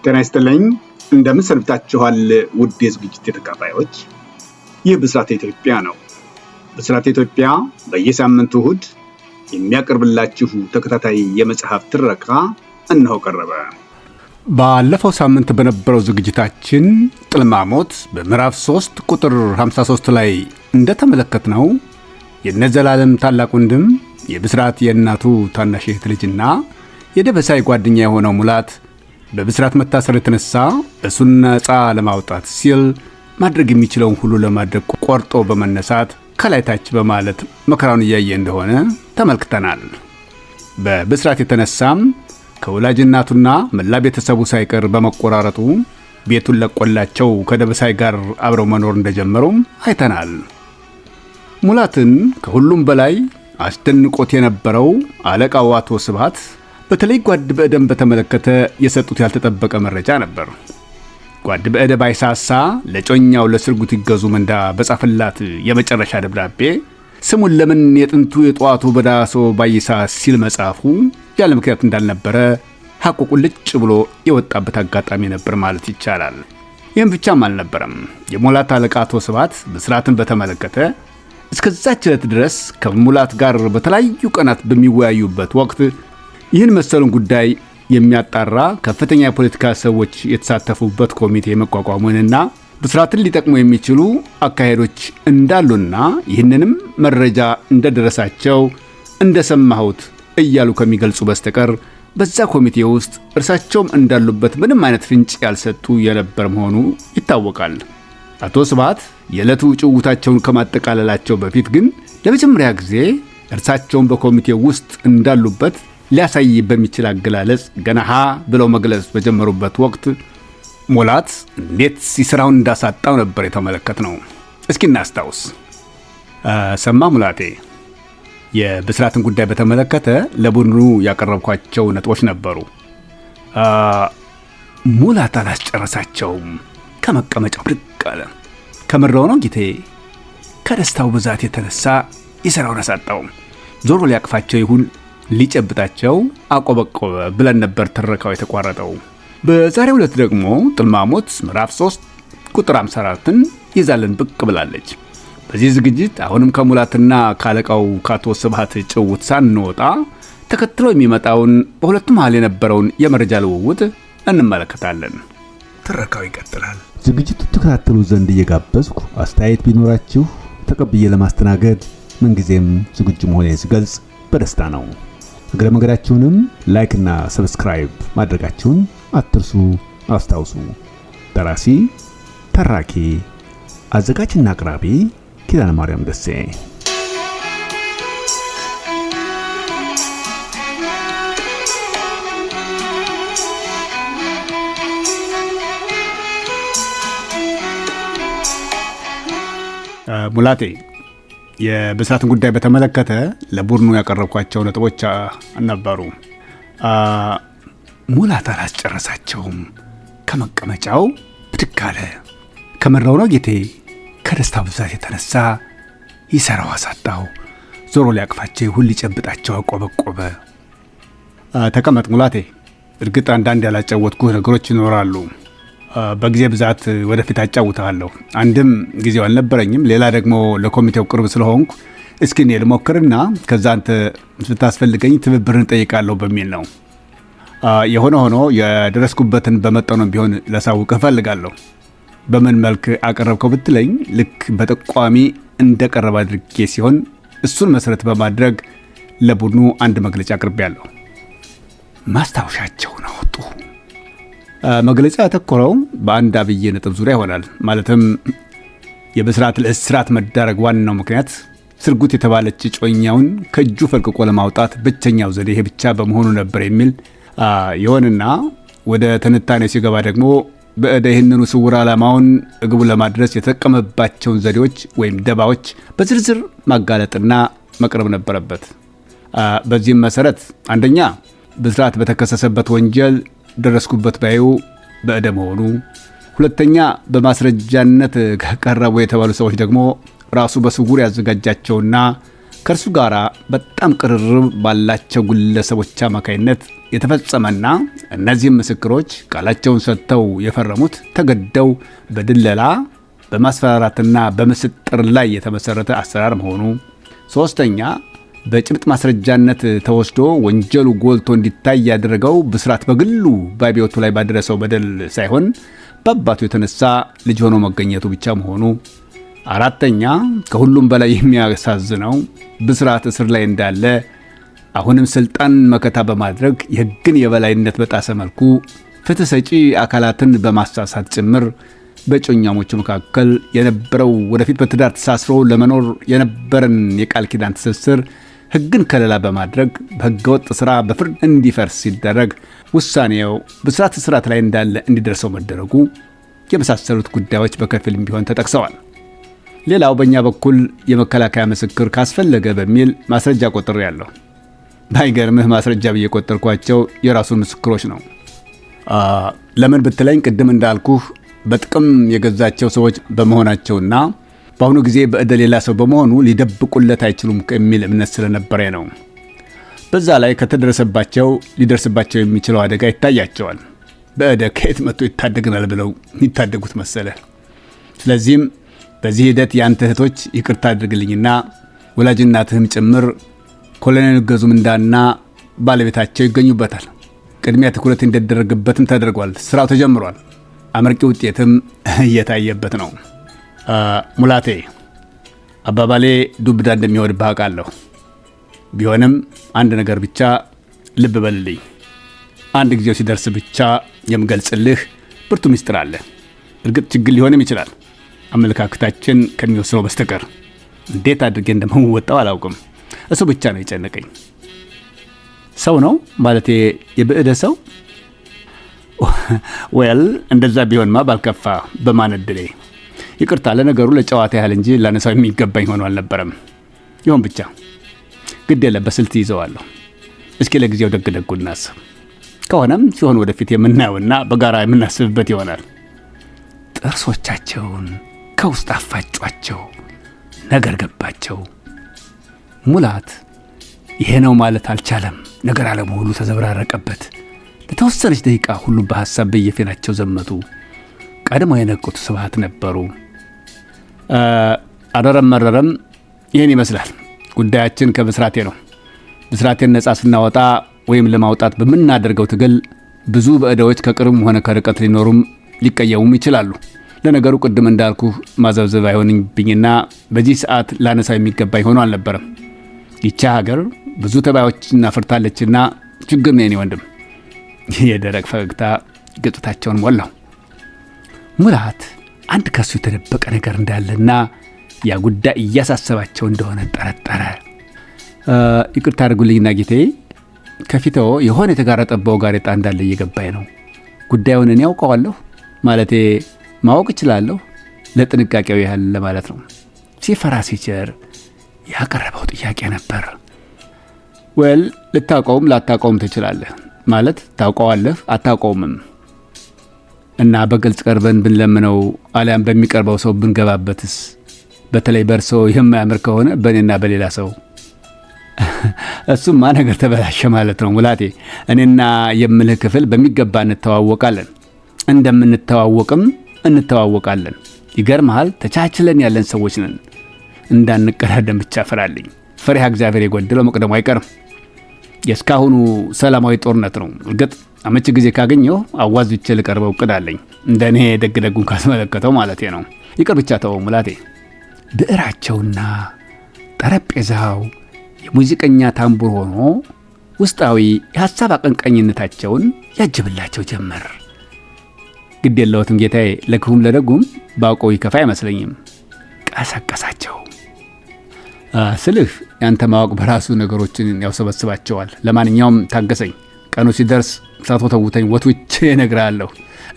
ጤና ይስጥልኝ። እንደምን ሰንብታችኋል? ውድ የዝግጅት ተካፋዮች፣ ይህ ብስራተ ኢትዮጵያ ነው። ብስራተ ኢትዮጵያ በየሳምንቱ እሁድ የሚያቀርብላችሁ ተከታታይ የመጽሐፍ ትረካ እነሆ ቀረበ። ባለፈው ሳምንት በነበረው ዝግጅታችን ጥልማሞት በምዕራፍ 3 ቁጥር 53 ላይ እንደተመለከትነው የነዘላለም ታላቅ ወንድም የብስራት የእናቱ ታናሽ እህት ልጅና የደበሳይ ጓደኛ የሆነው ሙላት በብስራት መታሰር የተነሳ እሱን ነፃ ለማውጣት ሲል ማድረግ የሚችለውን ሁሉ ለማድረግ ቆርጦ በመነሳት ከላይ ታች በማለት መከራውን እያየ እንደሆነ ተመልክተናል። በብስራት የተነሳም ከወላጅ እናቱና መላ ቤተሰቡ ሳይቀር በመቆራረጡ ቤቱን ለቆላቸው ከደበሳይ ጋር አብረው መኖር እንደጀመሩም አይተናል። ሙላትን ከሁሉም በላይ አስደንቆት የነበረው አለቃው አቶ ስብሐት በተለይ ጓድ በዕደን በተመለከተ የሰጡት ያልተጠበቀ መረጃ ነበር። ጓድ በዕደ ባይሳሳ ለጮኛው ለስርጉት ይገዙ መንዳ በጻፈላት የመጨረሻ ደብዳቤ ስሙን ለምን የጥንቱ የጠዋቱ በዳሶ ባይሳ ሲል መጻፉ ያለ ምክንያት እንዳልነበረ ሐቁ ቁልጭ ብሎ የወጣበት አጋጣሚ ነበር ማለት ይቻላል። ይህም ብቻም አልነበረም። የሙላት አለቃ አቶ ስብሐት ብስራትን በተመለከተ እስከዛች ዕለት ድረስ ከሙላት ጋር በተለያዩ ቀናት በሚወያዩበት ወቅት ይህን መሰሉን ጉዳይ የሚያጣራ ከፍተኛ የፖለቲካ ሰዎች የተሳተፉበት ኮሚቴ መቋቋሙንና ብስራትን ሊጠቅሙ የሚችሉ አካሄዶች እንዳሉና ይህንንም መረጃ እንደደረሳቸው እንደሰማሁት እያሉ ከሚገልጹ በስተቀር በዛ ኮሚቴ ውስጥ እርሳቸውም እንዳሉበት ምንም አይነት ፍንጭ ያልሰጡ የነበር መሆኑ ይታወቃል። አቶ ስብሐት የዕለቱ ጭውታቸውን ከማጠቃለላቸው በፊት ግን ለመጀመሪያ ጊዜ እርሳቸውን በኮሚቴው ውስጥ እንዳሉበት ሊያሳይ በሚችል አገላለጽ ገና ሀ ብለው መግለጽ በጀመሩበት ወቅት ሙላት እንዴት ሲስራውን እንዳሳጣው ነበር የተመለከት ነው። እስኪ እናስታውስ። ሰማ ሙላቴ፣ የብስራትን ጉዳይ በተመለከተ ለቡድኑ ያቀረብኳቸው ነጥቦች ነበሩ። ሙላት አላስጨረሳቸውም። ከመቀመጫው ብድግ አለ። ከምረው ነው ጌቴ። ከደስታው ብዛት የተነሳ የሥራውን አሳጣው። ዞሮ ሊያቅፋቸው ይሁን ሊጨብጣቸው አቆበቆበ ብለን ነበር ትረካው የተቋረጠው። በዛሬው ዕለት ደግሞ ጥልማሞት ምዕራፍ 3 ቁጥር 54ን ይዛልን ብቅ ብላለች። በዚህ ዝግጅት አሁንም ከሙላትና ካለቃው ከአቶ ስብሐት ጭውት ሳንወጣ ተከትሎ የሚመጣውን በሁለቱ መሃል የነበረውን የመረጃ ልውውጥ እንመለከታለን። ትረካው ይቀጥላል። ዝግጅቱ ተከታተሉ ዘንድ እየጋበዝኩ አስተያየት ቢኖራችሁ ተቀብዬ ለማስተናገድ ምንጊዜም ዝግጁ መሆኔን ስገልጽ በደስታ ነው። እግረ መንገዳችሁንም like ና subscribe ማድረጋችሁን አትርሱ፣ አስታውሱ። ደራሲ፣ ተራኪ፣ አዘጋጅና አቅራቢ ኪዳነ ማርያም ደሴ። ሙላቴ፣ የብስራትን ጉዳይ በተመለከተ ለቡድኑ ያቀረብኳቸው ነጥቦች ነበሩ። ሙላት አላስጨረሳቸውም። ከመቀመጫው ብድግ አለ። ከምረው ነው ጌቴ። ከደስታው ብዛት የተነሳ ይሰራው አሳጣው። ዞሮ ሊያቅፋቸው ይሁን ሊጨብጣቸው አቆበቆበ። ተቀመጥ ሙላቴ። እርግጥ አንዳንድ ያላጫወትኩህ ነገሮች ይኖራሉ። በጊዜ ብዛት ወደፊት አጫውትሃለሁ። አንድም ጊዜው አልነበረኝም፣ ሌላ ደግሞ ለኮሚቴው ቅርብ ስለሆንኩ እስኪ እኔ ልሞክርና ከዛ አንተ ስታስፈልገኝ ትብብርን ጠይቃለሁ በሚል ነው። የሆነ ሆኖ የደረስኩበትን በመጠኑም ቢሆን ላሳውቅህ እፈልጋለሁ። በምን መልክ አቀረብከው ብትለኝ ልክ በጠቋሚ እንደቀረበ አድርጌ ሲሆን እሱን መሰረት በማድረግ ለቡድኑ አንድ መግለጫ አቅርቤያለሁ። ማስታወሻቸውን አወጡ። መግለጫ ያተኮረው በአንድ አብይ ነጥብ ዙሪያ ይሆናል። ማለትም የብስራት ለእስራት መዳረግ ዋናው ምክንያት ስርጉት የተባለች ጮኛውን ከእጁ ፈልቅቆ ለማውጣት ብቸኛው ዘዴ ይሄ ብቻ በመሆኑ ነበር የሚል ይሆንና ወደ ትንታኔ ሲገባ ደግሞ በዕደ ይህንኑ ስውር ዓላማውን እግቡ ለማድረስ የተጠቀመባቸውን ዘዴዎች ወይም ደባዎች በዝርዝር ማጋለጥና መቅረብ ነበረበት። በዚህም መሰረት አንደኛ ብስራት በተከሰሰበት ወንጀል ደረስኩበት ባዩ በዕደ መሆኑ፣ ሁለተኛ በማስረጃነት ቀረቡ የተባሉ ሰዎች ደግሞ ራሱ በስውር ያዘጋጃቸውና ከእርሱ ጋር በጣም ቅርርብ ባላቸው ግለሰቦች አማካይነት የተፈጸመና እነዚህም ምስክሮች ቃላቸውን ሰጥተው የፈረሙት ተገደው በድለላ በማስፈራራትና በምስጥር ላይ የተመሰረተ አሰራር መሆኑ፣ ሶስተኛ በጭብጥ ማስረጃነት ተወስዶ ወንጀሉ ጎልቶ እንዲታይ ያደረገው ብስራት በግሉ በአብዮቱ ላይ ባደረሰው በደል ሳይሆን በአባቱ የተነሳ ልጅ ሆኖ መገኘቱ ብቻ መሆኑ፣ አራተኛ ከሁሉም በላይ የሚያሳዝነው ብስራት እስር ላይ እንዳለ አሁንም ስልጣን መከታ በማድረግ የሕግን የበላይነት በጣሰ መልኩ ፍትህ ሰጪ አካላትን በማሳሳት ጭምር በእጮኛሞቹ መካከል የነበረው ወደፊት በትዳር ተሳስሮ ለመኖር የነበረን የቃል ኪዳን ትስስር ሕግን ከለላ በማድረግ በሕገወጥ ስራ በፍርድ እንዲፈርስ ሲደረግ ውሳኔው ብስራት እስራት ላይ እንዳለ እንዲደርሰው መደረጉ የመሳሰሉት ጉዳዮች በከፊልም ቢሆን ተጠቅሰዋል። ሌላው በእኛ በኩል የመከላከያ ምስክር ካስፈለገ በሚል ማስረጃ ቆጥሬ ያለሁ። ባይገርምህ ማስረጃ ብዬ ቆጠርኳቸው የራሱን ምስክሮች ነው። ለምን ብትለኝ ቅድም እንዳልኩህ በጥቅም የገዛቸው ሰዎች በመሆናቸውና በአሁኑ ጊዜ በእደ ሌላ ሰው በመሆኑ ሊደብቁለት አይችሉም የሚል እምነት ስለነበረ ነው። በዛ ላይ ከተደረሰባቸው ሊደርስባቸው የሚችለው አደጋ ይታያቸዋል። በእደ ከየት መጥቶ ይታደግናል ብለው ይታደጉት መሰለ። ስለዚህም በዚህ ሂደት የአንተ እህቶች ይቅርታ አድርግልኝና ወላጅ እናትህም ጭምር ኮሎኔል ገዙ ምንዳና ባለቤታቸው ይገኙበታል። ቅድሚያ ትኩረት እንዲደረግበትም ተደርጓል። ስራው ተጀምሯል። አመርቂ ውጤትም እየታየበት ነው። ሙላቴ፣ አባባሌ ዱብዳ እንደሚሆንብህ አውቃለሁ። ቢሆንም አንድ ነገር ብቻ ልብ በልልኝ። አንድ ጊዜው ሲደርስ ብቻ የምገልጽልህ ብርቱ ምስጢር አለ። እርግጥ ችግር ሊሆንም ይችላል፣ አመለካከታችን ከሚወስነው በስተቀር። እንዴት አድርጌ እንደምወጣው አላውቅም። እሱ ብቻ ነው የጨነቀኝ። ሰው ነው ማለቴ የብዕደ ሰው well እንደዛ ቢሆንማ ባልከፋ በማን እድሌ። ይቅርታ፣ ለነገሩ ለጨዋታ ያህል እንጂ ላነሳው የሚገባኝ ሆኖ አልነበረም። ይሁን ብቻ ግድ የለም፣ በስልት ይዘዋለሁ። እስኪ ለጊዜው ደግ ደጉ እናስብ። ከሆነም ሲሆን ወደፊት የምናየውና በጋራ የምናስብበት ይሆናል። ጥርሶቻቸውን ከውስጥ አፋጯቸው። ነገር ገባቸው። ሙላት ይሄ ነው ማለት አልቻለም። ነገር ዓለሙ ሁሉ ተዘብራረቀበት። ለተወሰነች ደቂቃ ሁሉም በሐሳብ በየፊናቸው ዘመቱ። ቀድመው የነቁት ስብሃት ነበሩ። አረረም መረረም ይህን ይመስላል። ጉዳያችን ከብስራቴ ነው። ብስራቴን ነፃ ስናወጣ ወይም ለማውጣት በምናደርገው ትግል ብዙ በዕዳዎች ከቅርብም ሆነ ከርቀት ሊኖሩም ሊቀየሙም ይችላሉ። ለነገሩ ቅድም እንዳልኩህ ማዘብዘብ አይሆንብኝና በዚህ ሰዓት ላነሳው የሚገባኝ ሆኖ አልነበረም። ይቻ ሀገር ብዙ ተባዮችን አፍርታለችና ችግር ነው የኔ ወንድም። የደረቅ ፈገግታ ገጽታቸውን ሞላው። ሙላት አንድ ከሱ የተደበቀ ነገር እንዳለና ያ ጉዳይ እያሳሰባቸው እንደሆነ ጠረጠረ። ይቅርታ አድርጉልኝና ጌቴ፣ ከፊተው የሆነ የተጋረጠበው ጋሬጣ እንዳለ እየገባኝ ነው። ጉዳዩን እኔ ያውቀዋለሁ፣ ማለቴ ማወቅ እችላለሁ፣ ለጥንቃቄው ያህል ለማለት ነው። ሲፈራ ሲቸር ያቀረበው ጥያቄ ነበር። Well፣ ልታውቀውም ላታውቀውም ትችላለህ። ማለት ታውቀዋለህ አታውቀውምም። እና በግልጽ ቀርበን ብንለምነው አሊያም በሚቀርበው ሰው ብንገባበትስ? በተለይ በእርሶ የማያምር ከሆነ በእኔና በሌላ ሰው። እሱማ ነገር ተበላሸ ማለት ነው ሙላቴ። እኔና የምልህ ክፍል በሚገባ እንተዋወቃለን፣ እንደምንተዋወቅም እንተዋወቃለን። ይገርምሃል፣ ተቻችለን ያለን ሰዎች ነን። እንዳንቀዳደም ብቻ ፍራልኝ። ፈሪሃ እግዚአብሔር የጎደለው መቅደሙ አይቀርም። የእስካሁኑ ሰላማዊ ጦርነት ነው። እርግጥ አመቺ ጊዜ ካገኘሁ አዋዝቼ ልቀርበው እቅድ አለኝ። እንደ እኔ ደግ ደጉን ካስመለከተው ማለቴ ነው። ይቅር ብቻ ተወው ሙላቴ። ብዕራቸውና ጠረጴዛው የሙዚቀኛ ታምቡር ሆኖ ውስጣዊ የሐሳብ አቀንቃኝነታቸውን ያጅብላቸው ጀመር። ግድ የለዎትም ጌታዬ፣ ለክፉም ለደጉም ባውቀው ይከፋ አይመስለኝም። ቀሰቀሳቸው ስልህ ያንተ ማወቅ በራሱ ነገሮችን ያውሰበስባቸዋል። ለማንኛውም ታገሰኝ፣ ቀኑ ሲደርስ ሳትወተውተኝ ወትውቼ እነግርሃለሁ።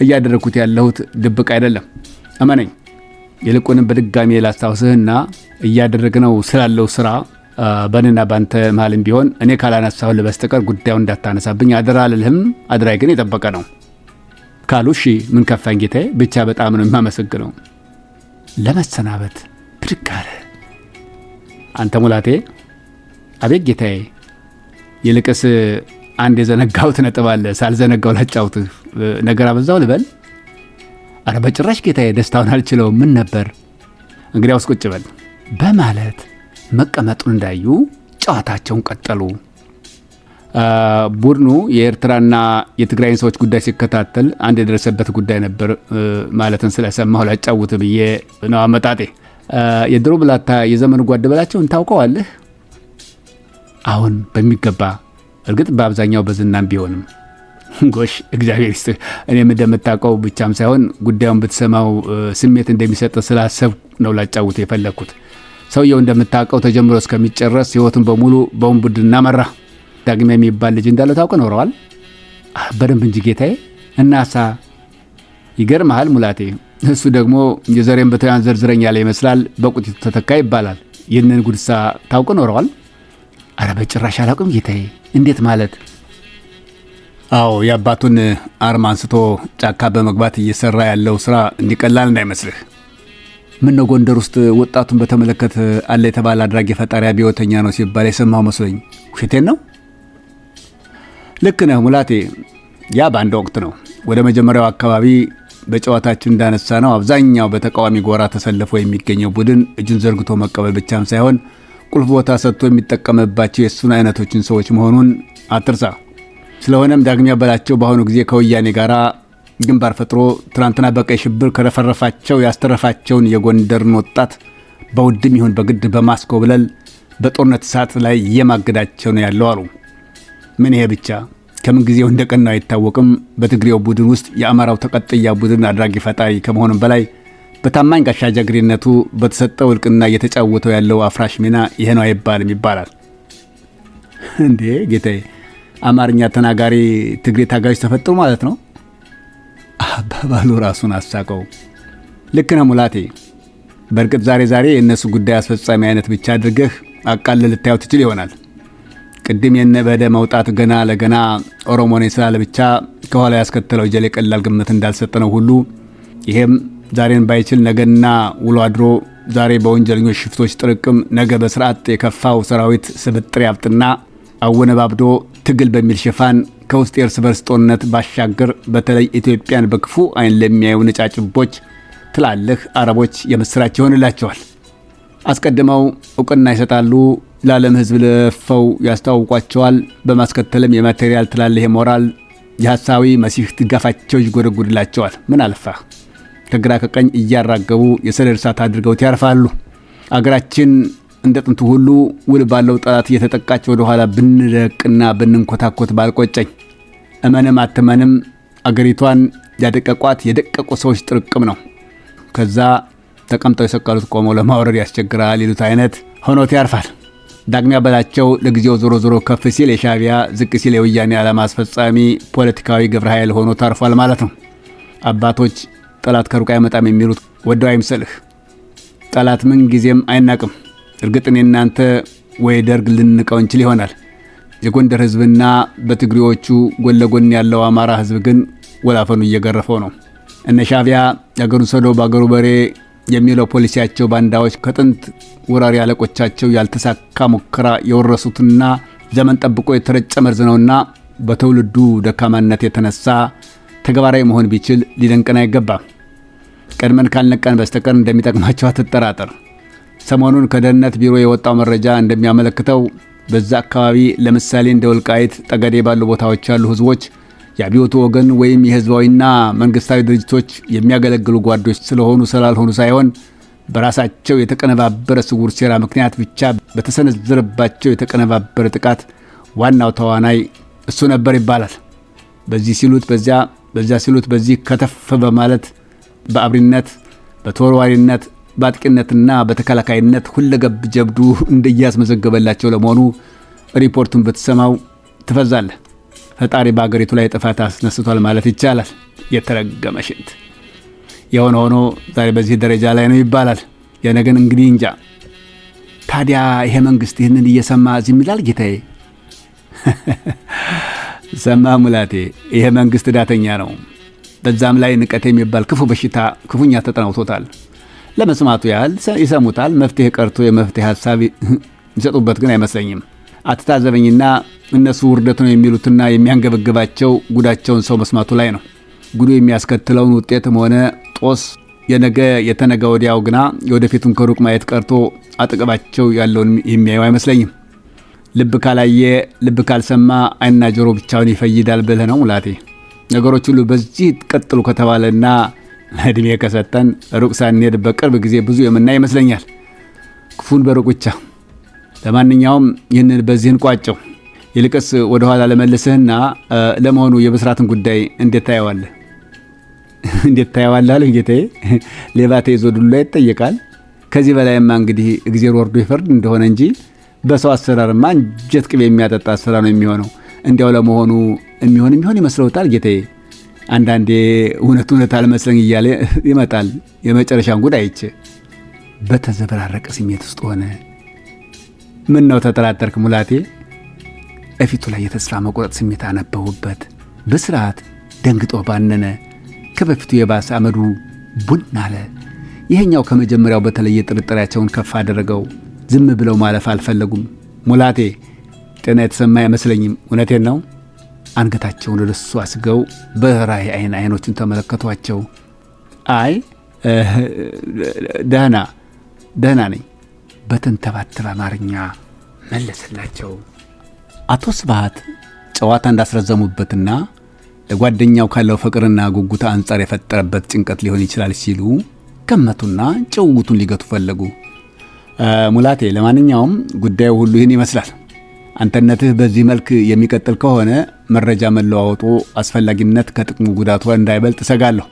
እያደረግኩት ያለሁት ድብቅ አይደለም፣ እመነኝ። ይልቁንም በድጋሚ ላስታውስህና እያደረግነው ስላለው ስራ በእኔና በአንተ መሀልም ቢሆን እኔ ካላነሳሁልህ በስተቀር ጉዳዩን እንዳታነሳብኝ አደራ አልልህም። አደራዬ ግን የጠበቀ ነው ካሉ እሺ፣ ምን ከፋኝ ጌታዬ፣ ብቻ በጣም ነው የማመሰግነው። ለመሰናበት ብድግ አለ። አንተ ሙላቴ፣ አቤት ጌታዬ፣ ይልቅስ አንድ የዘነጋሁት ነጥብ አለ። ሳልዘነጋው ላጫውትህ። ነገር አበዛው ልበል? አረ በጭራሽ ጌታዬ፣ ደስታውን አልችለውም። ምን ነበር? እንግዲያውስ ቁጭ በል በማለት መቀመጡን እንዳዩ ጨዋታቸውን ቀጠሉ። ቡድኑ የኤርትራና የትግራይን ሰዎች ጉዳይ ሲከታተል አንድ የደረሰበት ጉዳይ ነበር ማለትን ስለሰማሁ ላጫውት ብዬ ነው አመጣጤ። የድሮ ብላታ የዘመኑ ጓድ በላቸውን ታውቀዋለህ? አሁን በሚገባ፣ እርግጥ በአብዛኛው በዝናም ቢሆንም። ጎሽ፣ እግዚአብሔር ይስጥህ። እኔም እንደምታውቀው ብቻም ሳይሆን ጉዳዩን ብትሰማው ስሜት እንደሚሰጥ ስላሰብኩ ነው ላጫውት የፈለግኩት። ሰውየው እንደምታውቀው ተጀምሮ እስከሚጨረስ ሕይወቱን በሙሉ በውንብድና መራ። ዳግም የሚባል ልጅ እንዳለ ታውቅ ኖረዋል? በደንብ እንጂ ጌታዬ። እናሳ ይገርምሃል ሙላቴ፣ እሱ ደግሞ የዘሬን በተያን ዘርዝረኝ ያለ ይመስላል፣ በቁጢቱ ተተካ ይባላል። ይህንን ጉድሳ ታውቅ ኖረዋል? አረ በጭራሽ አላውቅም ጌታዬ። እንዴት ማለት? አዎ፣ የአባቱን አርማ አንስቶ ጫካ በመግባት እየሰራ ያለው ስራ እንዲቀላል እንዳይመስልህ። ምን ነው፣ ጎንደር ውስጥ ወጣቱን በተመለከተ አለ የተባለ አድራጊ ፈጣሪ አብዮተኛ ነው ሲባል የሰማሁ መስሎኝ፣ ውሸቴን ነው? ልክ ነህ ሙላቴ። ያ በአንድ ወቅት ነው። ወደ መጀመሪያው አካባቢ በጨዋታችን እንዳነሳ ነው፣ አብዛኛው በተቃዋሚ ጎራ ተሰልፎ የሚገኘው ቡድን እጁን ዘርግቶ መቀበል ብቻም ሳይሆን ቁልፍ ቦታ ሰጥቶ የሚጠቀምባቸው የእሱን አይነቶችን ሰዎች መሆኑን አትርሳ። ስለሆነም ዳግሚያ በላቸው በአሁኑ ጊዜ ከወያኔ ጋር ግንባር ፈጥሮ ትናንትና በቀይ ሽብር ከረፈረፋቸው ያስተረፋቸውን የጎንደርን ወጣት በውድም ይሁን በግድ በማስኮብለል በጦርነት እሳት ላይ እየማገዳቸው ነው ያለው አሉ። ምን ይሄ ብቻ፣ ከምን ጊዜው እንደቀናው አይታወቅም። በትግሬው ቡድን ውስጥ የአማራው ተቀጥያ ቡድን አድራጊ ፈጣሪ ከመሆኑም በላይ በታማኝ ጋሻ ጃግሬነቱ በተሰጠው እልቅና እየተጫወተው ያለው አፍራሽ ሚና ይሄ ነው አይባልም ይባላል። እንዴ ጌታዬ፣ አማርኛ ተናጋሪ ትግሬ ታጋዮች ተፈጥሩ ማለት ነው? አባባሉ ራሱን አሳቀው። ልክ ነህ ሙላቴ። በእርግጥ ዛሬ ዛሬ የእነሱ ጉዳይ አስፈጻሚ አይነት ብቻ አድርገህ አቃለህ ልታየው ትችል ይሆናል። ቅድም የነበደ መውጣት ገና ለገና ኦሮሞ ነኝ ስላለ ብቻ ከኋላ ያስከተለው ጀሌ ቀላል ግምት እንዳልሰጠነው ሁሉ፣ ይሄም ዛሬን ባይችል ነገና ውሎ አድሮ ዛሬ በወንጀለኞች ሽፍቶች ጥርቅም ነገ በስርዓት የከፋው ሰራዊት ስብጥር ያብጥና አወነባብዶ ትግል በሚል ሽፋን ከውስጥ የእርስ በርስ ጦርነት ባሻገር በተለይ ኢትዮጵያን በክፉ ዓይን ለሚያዩ ነጫጭቦች ትላልህ አረቦች የምስራች ይሆንላቸዋል። አስቀድመው እውቅና ይሰጣሉ፣ ለዓለም ሕዝብ ለፈው ያስተዋውቋቸዋል። በማስከተልም የማቴሪያል ትላልህ የሞራል የሐሳዊ መሲህ ድጋፋቸው ይጎደጉድላቸዋል። ምን አልፋህ ከግራ ከቀኝ እያራገቡ የሰደድ እሳት አድርገውት ያርፋሉ። አገራችን እንደ ጥንቱ ሁሉ ውል ባለው ጠላት እየተጠቃች ወደ ኋላ ብንደቅና ብንንኮታኮት ባልቆጨኝ። እመንም አትመንም አገሪቷን ያደቀቋት የደቀቁ ሰዎች ጥርቅም ነው። ከዛ ተቀምጠው የሰቀሉት ቆመው ለማውረድ ያስቸግራል ይሉት አይነት ሆኖት ያርፋል። ዳግሚያ በላቸው ለጊዜው ዞሮ ዞሮ ከፍ ሲል የሻዕቢያ፣ ዝቅ ሲል የወያኔ ዓላማ አስፈጻሚ ፖለቲካዊ ግብረ ኃይል ሆኖ ታርፏል ማለት ነው። አባቶች ጠላት ከሩቅ አይመጣም የሚሉት ወደው አይምሰልህ። ጠላት ምን ጊዜም አይናቅም። እርግጥ እኔ እናንተ ወይ ደርግ ልንቀው እንችል ይሆናል። የጎንደር ሕዝብና በትግሬዎቹ ጎን ለጎን ያለው አማራ ሕዝብ ግን ወላፈኑ እየገረፈው ነው። እነ ሻዕቢያ የአገሩን ሰዶ በአገሩ በሬ የሚለው ፖሊሲያቸው ባንዳዎች ከጥንት ወራሪ አለቆቻቸው ያልተሳካ ሙከራ የወረሱትና ዘመን ጠብቆ የተረጨ መርዝ ነውና በትውልዱ ደካማነት የተነሳ ተግባራዊ መሆን ቢችል ሊደንቀን አይገባም። ቀድመን ካልነቃን በስተቀር እንደሚጠቅማቸው አትጠራጠር። ሰሞኑን ከደህንነት ቢሮ የወጣው መረጃ እንደሚያመለክተው በዛ አካባቢ ለምሳሌ እንደ ወልቃይት ጠገዴ ባሉ ቦታዎች ያሉ ህዝቦች የአብዮቱ ወገን ወይም የህዝባዊና መንግስታዊ ድርጅቶች የሚያገለግሉ ጓዶች ስለሆኑ ስላልሆኑ ሳይሆን በራሳቸው የተቀነባበረ ስውር ሴራ ምክንያት ብቻ በተሰነዘረባቸው የተቀነባበረ ጥቃት ዋናው ተዋናይ እሱ ነበር ይባላል። በዚህ ሲሉት በዚያ፣ በዚያ ሲሉት በዚህ ከተፍ በማለት በአብሪነት፣ በተወርዋሪነት፣ በአጥቂነትና በተከላካይነት ሁለገብ ጀብዱ እንደያስመዘገበላቸው ለመሆኑ ሪፖርቱን ብትሰማው ትፈዛለህ። ፈጣሪ በአገሪቱ ላይ ጥፋት አስነስቷል ማለት ይቻላል። የተረገመ ሽንት። የሆነ ሆኖ ዛሬ በዚህ ደረጃ ላይ ነው ይባላል። የነገን እንግዲህ እንጃ። ታዲያ ይሄ መንግስት ይህንን እየሰማ ዝም ይላል ጌታዬ? ሰማ ሙላቴ፣ ይሄ መንግስት ዳተኛ ነው። በዛም ላይ ንቀት የሚባል ክፉ በሽታ ክፉኛ ተጠናውቶታል። ለመስማቱ ያህል ይሰሙታል። መፍትሄ ቀርቶ የመፍትሄ ሀሳብ ይሰጡበት ግን አይመስለኝም። አትታዘበኝና እነሱ ውርደት ነው የሚሉትና የሚያንገበግባቸው ጉዳቸውን ሰው መስማቱ ላይ ነው። ጉዱ የሚያስከትለውን ውጤትም ሆነ ጦስ የነገ የተነገ ወዲያው ግና የወደፊቱን ከሩቅ ማየት ቀርቶ አጠገባቸው ያለውን የሚያዩ አይመስለኝም። ልብ ካላየ ልብ ካልሰማ ዓይንና ጆሮ ብቻውን ይፈይዳል ብለህ ነው ሙላቴ። ነገሮች ሁሉ በዚህ ቀጥሉ ከተባለና እድሜ ከሰጠን ሩቅ ሳንሄድ በቅርብ ጊዜ ብዙ የምናይ ይመስለኛል። ክፉን በሩቅ ብቻ። ለማንኛውም ይህንን በዚህን ቋጨው። ይልቅስ ወደ ኋላ ለመልስህና ለመሆኑ የብስራትን ጉዳይ እንዴት ታየዋለህ? እንዴት ታየዋለህ አለኝ ጌታዬ። ሌባ ተይዞ ዱላ ይጠየቃል። ከዚህ በላይማ እንግዲህ እግዜር ወርዶ ይፈርድ እንደሆነ እንጂ በሰው አሰራርማ እንጀት ቅቤ የሚያጠጣ ስራ ነው የሚሆነው። እንዲያው ለመሆኑ የሚሆን የሚሆን ይመስለውታል ጌታዬ? አንዳንዴ እውነት እውነት አልመስለኝ እያለ ይመጣል። የመጨረሻን ጉድ አይቼ በተዘበራረቀ ስሜት ውስጥ ሆነ። ምን ነው ተጠራጠርክ ሙላቴ? እፊቱ ላይ የተስፋ መቁረጥ ስሜት አነበቡበት። ብስራት ደንግጦ ባነነ። ከበፊቱ የባሰ አመዱ ቡን አለ። ይሄኛው ከመጀመሪያው በተለየ ጥርጣሬያቸውን ከፍ አደረገው። ዝም ብለው ማለፍ አልፈለጉም። ሙላቴ ጤና የተሰማ አይመስለኝም። እውነቴን ነው። አንገታቸውን ወደ እሱ አስገው በራይ አይን አይኖቹን ተመለከቷቸው። አይ ደህና ደህና ነኝ በተንተባተበ አማርኛ መለሰላቸው። አቶ ስብሐት ጨዋታ እንዳስረዘሙበትና ለጓደኛው ካለው ፍቅርና ጉጉት አንጻር የፈጠረበት ጭንቀት ሊሆን ይችላል ሲሉ ገመቱና ጭውውቱን ሊገቱ ፈለጉ። ሙላቴ፣ ለማንኛውም ጉዳዩ ሁሉ ይህን ይመስላል። አንተነትህ በዚህ መልክ የሚቀጥል ከሆነ መረጃ መለዋወጡ አስፈላጊነት ከጥቅሙ ጉዳቱ እንዳይበልጥ እሰጋለሁ።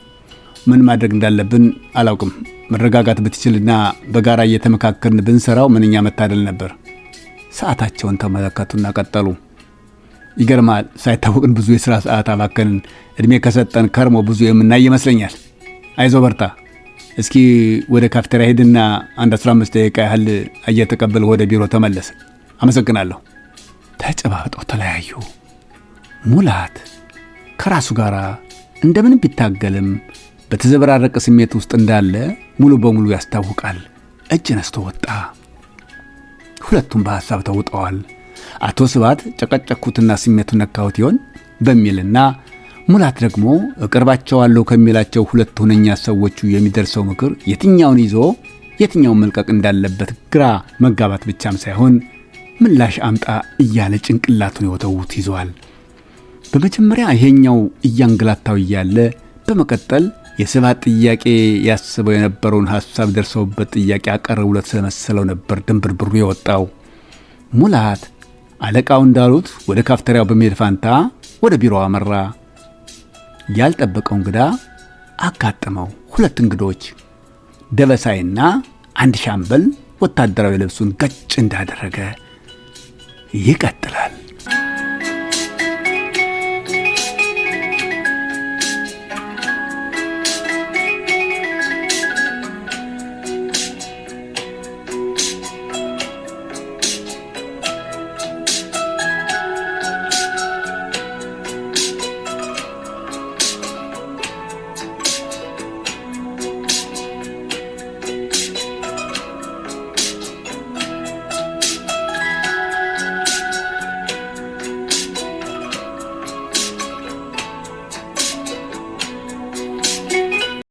ምን ማድረግ እንዳለብን አላውቅም። መረጋጋት ብትችልና በጋራ እየተመካከርን ብንሰራው ምንኛ መታደል ነበር። ሰዓታቸውን ተመለከቱና ቀጠሉ። ይገርማል፣ ሳይታወቅን ብዙ የሥራ ሰዓት አባከንን። እድሜ ከሰጠን ከርሞ ብዙ የምናይ ይመስለኛል። አይዞ በርታ። እስኪ ወደ ካፍቴሪያ ሄድና አንድ 15 ደቂቃ ያህል አየር ተቀብለህ ወደ ቢሮ ተመለስ። አመሰግናለሁ። ተጨባብጠው ተለያዩ። ሙላት ከራሱ ጋር እንደምንም ቢታገልም በተዘበራረቀ ስሜት ውስጥ እንዳለ ሙሉ በሙሉ ያስታውቃል። እጅ ነስቶ ወጣ። ሁለቱም በሐሳብ ተውጠዋል። አቶ ስብሐት ጨቀጨኩትና ስሜቱን ነካሁት ይሆን በሚልና ሙላት ደግሞ እቀርባቸዋለሁ ከሚላቸው ሁለት ሁነኛ ሰዎቹ የሚደርሰው ምክር የትኛውን ይዞ የትኛውን መልቀቅ እንዳለበት ግራ መጋባት ብቻም ሳይሆን ምላሽ አምጣ እያለ ጭንቅላቱን የወተውት ይዘዋል። በመጀመሪያ ይሄኛው እያንገላታው እያለ በመቀጠል የስብሐት ጥያቄ ያስበው የነበረውን ሐሳብ ደርሰውበት ጥያቄ አቀረቡለት ስለመሰለው ነበር ድንብርብሩ የወጣው። ሙላት አለቃው እንዳሉት ወደ ካፍቴሪያው በመሄድ ፋንታ ወደ ቢሮው አመራ። ያልጠበቀው እንግዳ አጋጠመው። ሁለት እንግዶች፣ ደበሳይና አንድ ሻምበል ወታደራዊ ልብሱን ገጭ እንዳደረገ ይቀጥላል።